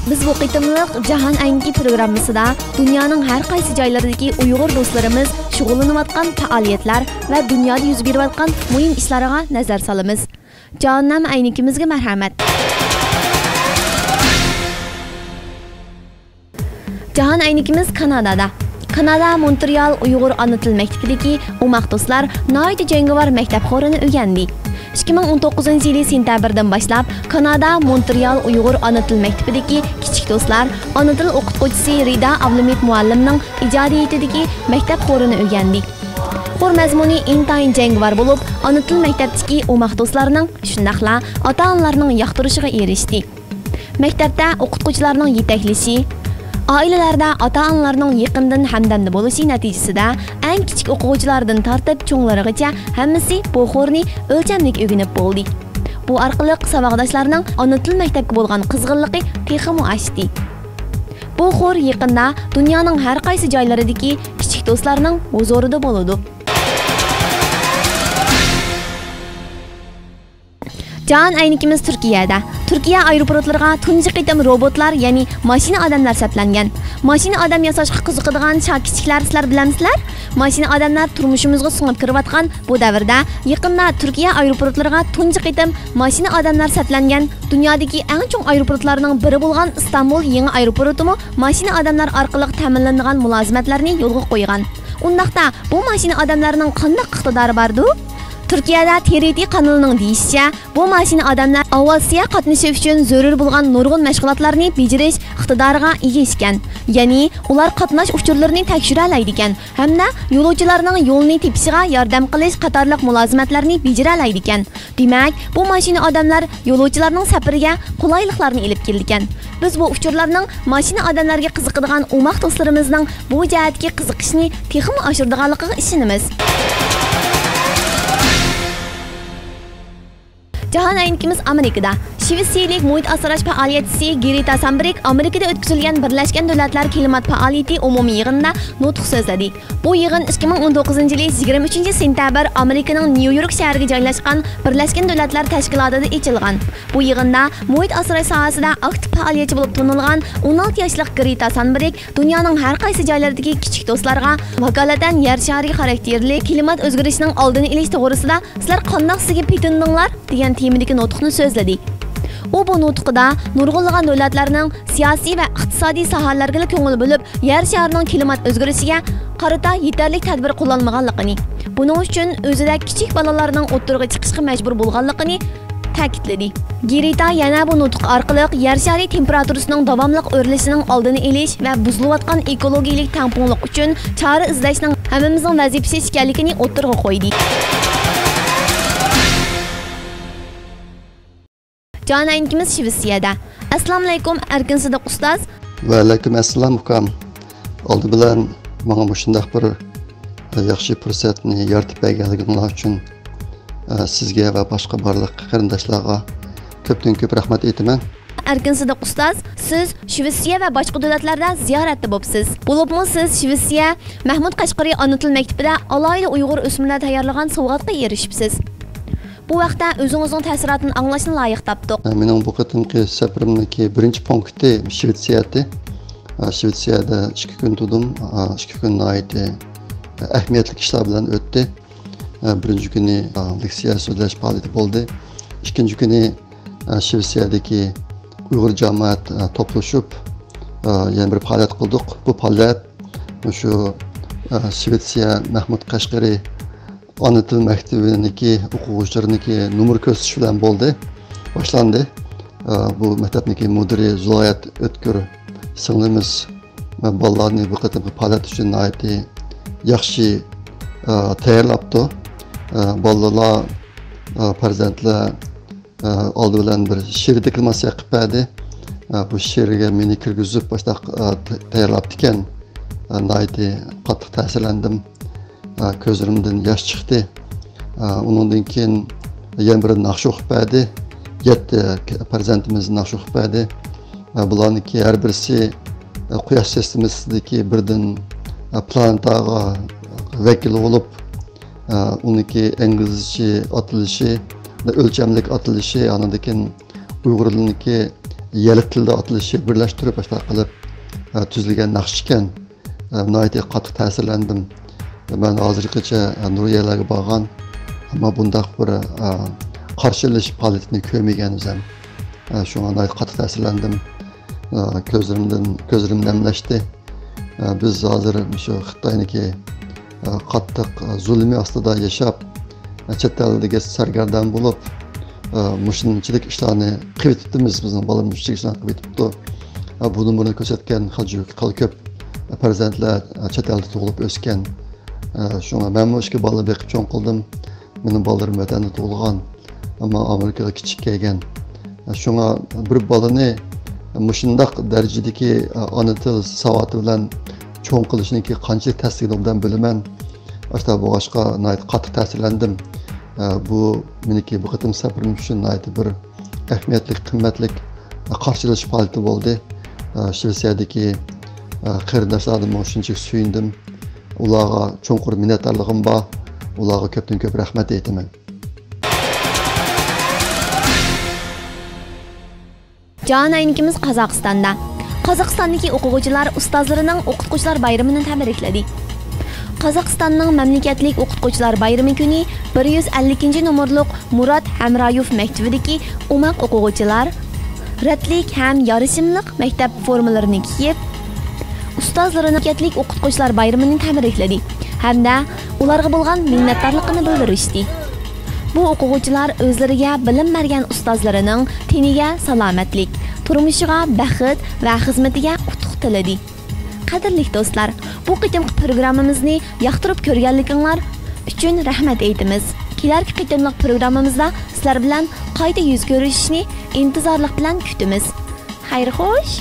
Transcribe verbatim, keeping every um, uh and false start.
بىز بۇ قېتىملىق جاھان ئەينىكى پروگراممىسىدا دۇنيانىڭ ھەر قايسى جايلىرىدىكى ئۇيغۇر دوستلىرىمىز شۇغۇللىنىۋاتقان پائالىيەتلەر ۋە دۇنيادا يۈز بېرىۋاتقان مۇھىم ئىشلارغا نەزەر سالىمىز. جاھاننامە ئەينىكىمىزگە مەرھەمەت. جاھان ئەينىكىمىز كانادادا. كانادا مونترېئال ئۇيغۇر ئانا تىل مەكتىپىدىكى ئوماق دوستلار ناھايىتى جەڭگىۋار مەكتەپ خورىنى ئۆگەندى. ئىككى مىڭ ئون توققۇزىنچى يىلى سېنتەبىردىن باشلاپ كانادا مونترېئال ئۇيغۇر ئانا تىل مەكتىپىدىكى كىچىك دوستلار ئانا تىل ئوقۇتقۇچىسى رىدا ئابلىمىت مۇئەللىمنىڭ ئىجادىيىتىدىكى مەكتەپ خورىنى ئۆگەندى. خور مەزمۇنى ئىنتايىن جەڭگىۋار بولۇپ، ئانا تىل مەكتەپتىكى ئوماق دوستلارنىڭ، شۇنداقلا ئاتا-ئانىلارنىڭ ياقتۇرۇشىغا ئېرىشتى. مەكتەپتە ئوقۇتقۇچىلارنىڭ يېتەكلىشى، ئائىلىلەردە ئاتا-ئانىلارنىڭ يېقىندىن ھەمدەمدە بولۇشى نەتىجىسىدە، ئەڭ كىچىك ئوقۇغۇچىلاردىن تارتىپ چوڭلىرىغىچە ھەممىسى بۇ خورنى ئۆلچەملىك ئۆگىنىپ بولدى. بۇ ئارقىلىق ساۋاقداشلارنىڭ ئانا تىل مەكتەپكە بولغان قىزغىنلىقى تېخىمۇ ئاشتى. بۇ خور يېقىندا دۇنيانىڭ ھەر قايسى جايلىرىدىكى كىچىك دوستلارنىڭ ھۇزۇرىدا بولىدۇ. جاھان ئەينىكىمىز تۈركىيەدە. تۈركىيە ئايروپورتلىرىغا تۇنجى قېتىم روبوتلار، يەنى ماشىنا ئادەملەر سەپلەنگەن. ماشىنا ئادەم ياساشقا قىزىقىدىغان شاكىچىكلەر سىلەر بىلەمسىلەر؟ ماشىنا ئادەملەر تۇرمۇشىمىزغا سىڭىپ كىرىۋاتقان بۇ دەۋردە، يېقىندا تۈركىيە ئايروپورتلىرىغا تۇنجى قېتىم ماشىنا ئادەملەر سەپلەنگەن. دۇنيادىكى ئەڭ چوڭ ئايروپورتلارنىڭ بىرى بولغان ئىستانبۇل يېڭى ئايروپورتىمۇ ماشىنا ئادەملەر ئارقىلىق تەمىنلىنىدىغان مۇلازىمەتلەرنى يولغا قويغان. ئۇنداقتا، بۇ ماشىنا ئادەملەرنىڭ قانداق ئىقتىدارى باردۇ؟ تۈركىيەدە تىرىتى قانىلىنىڭ دېيىشىچە، بۇ ماشىنا ئادەملەر ئاۋىئاتسىيە قاتنىشى ئۈچۈن زۆرۈر بولغان نۇرغۇن مەشغۇلاتلارنى بېجىرىش ئىقتىدارىغا ئىگە ئىكەن. يەنى ئۇلار قاتناش ئۇچۇرلىرىنى تەكشۈرەلەيدىكەن ھەمدە يولۇچىلارنىڭ يولنى تېپىشىغا ياردەم قىلىش قاتارلىق مۇلازىمەتلەرنى بېجىرەلەيدىكەن. دېمەك، بۇ ماشىنا ئادەملەر يولۇچىلارنىڭ سەپىرىگە قولايلىقلارنى ئېلىپ كېلىدىكەن. بىز بۇ ئۇچۇرلارنىڭ ماشىنا ئادەملەرگە قىزىقىدىغان ئوماق دوستلىرىمىزنىڭ بۇ جەھەتتىكى قىزىقىشىنى تېخىمۇ ئاشۇرىدىغانلىقىغا ئىشىنىمىز. جاھان ئەينىكىمىز ئامېرىكىدا. شىۋېتسىيىلىك مۇھىت ئاسراش پائالىيەتچىسى گېرتا سامبرىك ئامېرىكىدا ئۆتكۈزۈلگەن بىرلەشكەن دۆلەتلەر كىلىمات پائالىيىتى ئومۇمىي يىغىنىدا نۇتۇق سۆزلىدى. بۇ يىغىن ئىككى مىڭ ئون توققۇزىنچى يىلى يىگىرمە ئۈچىنچى سېنتەبىر ئامېرىكىنىڭ نيۇ يورك شەھىرىگە جايلاشقان بىرلەشكەن دۆلەتلەر تەشكىلاتىدا ئېچىلغان. بۇ يىغىندا مۇھىت ئاسراش ساھەسىدە ئاكتىپ پائالىيەتچى بولۇپ تونۇلغان ئون ئالتە ياشلىق گرېتا سانبېرگ دۇنيانىڭ ھەر قايسى جايلىرىدىكى كىچىك دوستلارغا ۋاكالىتەن يەر شارى خاراكتېرلىك كىلىمات ئۆزگىرىشىنىڭ ئالدىنى ئېلىش توغرىسىدا «سىلەر قانداق سىزگە پېتىندىڭلار؟» دېگەن تېمىدىكى نۇتۇقنى سۆزلىدى. ئۇ بۇ نۇتقىدا نۇرغۇنلىغان دۆلەتلەرنىڭ سىياسىي ۋە ئىقتىسادىي ساھەلەرگىلا كۆڭۈل بۆلۈپ، يەر شارىنىڭ كىلىمات ئۆزگىرىشىگە قارىتا يېتەرلىك تەدبىر قوللانمىغانلىقىنى، بۇنىڭ ئۈچۈن ئۆزىدەك كىچىك بالىلارنىڭ ئوتتۇرىغا چىقىشقا مەجبۇر بولغانلىقىنى تەكىتلىدى. گېرتا يەنە بۇ نۇتۇق ئارقىلىق يەر شارى تېمپېراتۇرىسىنىڭ داۋاملىق ئۆرلىشىنىڭ ئالدىنى ئېلىش ۋە بۇزۇلۇۋاتقان ئېكولوگىيەلىك تەڭپۇڭلۇق ئۈچۈن چارە ئىزدەشنىڭ ھەممىمىزنىڭ ۋەزىپىسى ئىكەنلىكىنى ئوتتۇرىغا قويدى. جاھان ئەينىكىمىز شىۋېتسىيەدە. ئەسسالامۇئەلەيكۇم، ئەركىن سىدىق ئۇستاز. ۋەئەلەيكۇم ئەسسالام، ئۇكام. ئالدى بىلەن ماڭا مۇشۇنداق بىر، ئە، ياخشى پۇرسەتنى يارىتىپ بەرگەنلىكىڭلار ئۈچۈن، ئە، سىزگە ۋە باشقا بارلىق قېرىنداشلارغا كۆپتىن كۆپ رەھمەت ئېيتىمەن. ئەركىن سىدىق ئۇستاز، سىز شىۋېتسىيە ۋە باشقا دۆلەتلەردە زىيارەتتە بوپسىز. بولۇپمۇ سىز شىۋېتسىيە مەھمۇد قەشقىرى ئانا تىل مەكتىپىدە ئالاھىدە ئۇيغۇر ئۆسمۈرلەر تەييارلىغان سوۋغاتقا ئېرىشىپسىز. بۇ ھەقتە ئۆزىڭىزنىڭ تەسىراتىنى ئاڭلاشنى لايىق تاپتۇق. مېنىڭ بۇ قېتىمقى سەپىرىمنىڭكى بىرىنچى پونكىتى شىۋېتسىيە ئىدى. شىۋېتسىيەدە ئىككى كۈن تۇردۇم. ئىككى كۈن ناھايىتى ئەھمىيەتلىك ئىشلار بىلەن ئۆتتى. بىرىنچى كۈنى لېكسىيە سۆزلەش پائالىيىتى بولدى. ئىككىنچى كۈنى شىۋېتسىيەدىكى ئۇيغۇر جامائەت توپلىشىپ يەنە بىر پائالىيەت قىلدۇق. بۇ پائالىيەت مۇشۇ شىۋېتسىيە مەھمۇد قەشقىرى ئانا تىل مەكتىۋىنىڭكى ئوقۇغۇچىلىرىنىڭكى نومۇر كۆرسىتىش بىلەن بولدى، باشلاندى. ئە، بۇ مەكتەپنىڭكى مۇدىرى زۇلايەت ئۆتكۈر سىڭلىمىز، ئە، بالىلارنى بۇ قېتىمقى پائالىيەت ئۈچۈن ناھايىتى ياخشى، ئە، تەييارلاپتۇ. ئە، بالىلار، ئە، پەرزەنتلەر ئە، ئالدى بىلەن بىر شېئىر دېكلاماتسىيە قىلىپ بەردى. ئە، بۇ شېئىرگە مېنى كىرگۈزۈپ، باشلاپ، ئە، تە-، تەييارلاپتىكەن. ئە، ناھايىتى قاتتىق تەسىرلەندىم. ئە، كۆزلىرىمدىن ياش چىقتى. ئە، ئۇنىڭدىن كېيىن يەنە بىر ناخشا ئوقۇپ بەردى. يەتتە پەرزەنتىمىز ناخشا ئوقۇپ بەردى. ئە، بۇلارنىڭكى ھەر بىرسى، ئە، قۇياش سىستېمىسىدىكى بىردىن، ئە، پلانېتاغا ۋەكىل بولۇپ، ئە، ئۇنىڭكى ئىنگلىزچە ئاتىلىشى، ئۆلچەملىك ئاتىلىشى، ئاندىن كېيىن ئۇيغۇرلارنىڭكى يەللىك تىلدا ئاتىلىشى بىرلەشتۈرۈپ ئاشۇنداق قىلىپ، ئە، تۈزۈلگەن ناخشا ئىكەن. ئە، ناھايىتى قاتتىق تەسىرلەندىم. مەن ھازىرغىچە، ئە، نۇرغۇن يەرلەرگە بارغان، ئەمما بۇنداق بىر، ئە، قارشى ئېلىش پائالىيىتىنى كۆرمىگەن ئۆزۈم. ئە، شۇڭا ناھايىتى قاتتىق تەسىرلەندىم. ئە، كۆزلىرىمدىن، كۆزلىرىم نەملەشتى. ئە، بىز ھازىر مۇشۇ خىتاينىڭكى، ئە، قاتتىق، ئە، زۇلۇمى ئاستىدا ياشاپ، ئە، چەت ئەلدىكى سەرگەردان بولۇپ، ئە، مۇشۇنچىلىك ئىشلارنى قىلىۋېتىپتىمىز. بىزنىڭ بالىمىز مۇشۇنچىلىك ئىشلارنى قىلىۋېتىپتۇ. ئە، بۇنى، بۇنى كۆرسەتكەن خېلى، خېلى كۆپ، ئە، پەرزەنتلەر، ئە، چەت ئەلدە تۇغۇلۇپ ئۆسكەن. ئە، شۇڭا مەنمۇ ئىككى بالا بېقىپ چوڭ قىلدىم. مېنىڭ بالىلىرىم ۋەتەندە تۇغۇلغان، ئەمما ئامېرىكىغا كىچىك كەلگەن. شۇڭا بىر بالىنى مۇشۇنداق دەرىجىدىكى ئانا تىل ساۋاتى بىلەن چوڭ قىلىشنىڭكى قانچىلىك تەسلىكىنى ئوبدان بىلىمەن. ئاشۇنداق بولغاچقا ناھايىتى قاتتىق تەسىرلەندىم. بۇ مېنىڭكى بۇ قېتىم سەپىرىم ئۈچۈن ناھايىتى بىر ئەھمىيەتلىك، قىممەتلىك قارشى ئېلىش پائالىيىتى بولدى. شىۋېتسىيەدىكى قېرىنداشلاردىنمۇ شۇنچىلىك سۆيۈندۈم. ئۇلارغا چوڭقۇر مىننەتدارلىقىم بار. ئۇلارغا كۆپتىن كۆپ رەھمەت ئېيتىمەن. جاھان ئەينىكىمىز قازاقىستاندا. قازاقىستاندىكى ئوقۇغۇچىلار ئۇستازلىرىنىڭ ئوقۇتقۇچىلار بايرىمىنى تەبرىكلىدى. قازاقىستاننىڭ مەملىكەتلىك ئوقۇتقۇچىلار بايرىمى كۈنى بىر يۈز ئەللىكىنچى نومۇرلۇق مۇرات ھەمرايوف مەكتىۋىدىكى ئوماق ئوقۇغۇچىلار رەتلىك ھەم يارىشىملىق مەكتەپ فورمىلىرىنى كىيىپ، ئۇستازلىرىنىڭ مەملىكەتلىك ئوقۇتقۇچىلار بايرىمىنى تەبرىكلىدى ھەمدە ئۇلارغا بولغان مىننەتدارلىقىنى بىلدۈرۈشتى. بۇ ئوقۇغۇچىلار ئۆزلىرىگە بىلىم بەرگەن ئۇستازلىرىنىڭ تېنىگە سالامەتلىك، تۇرمۇشىغا بەخت ۋە خىزمىتىگە ئۇتۇق تىلىدى. قەدىرلىك دوستلار، بۇ قېتىمقى پروگراممىمىزنى ياقتۇرۇپ كۆرگەنلىكىڭلار ئۈچۈن رەھمەت ئېيتىمىز. كېلەركى قېتىملىق پروگراممىمىزدا سىلەر بىلەن قايتا يۈز كۆرۈشۈشنى ئىنتىزارلىق بىلەن كۈتىمىز. خەير خوش!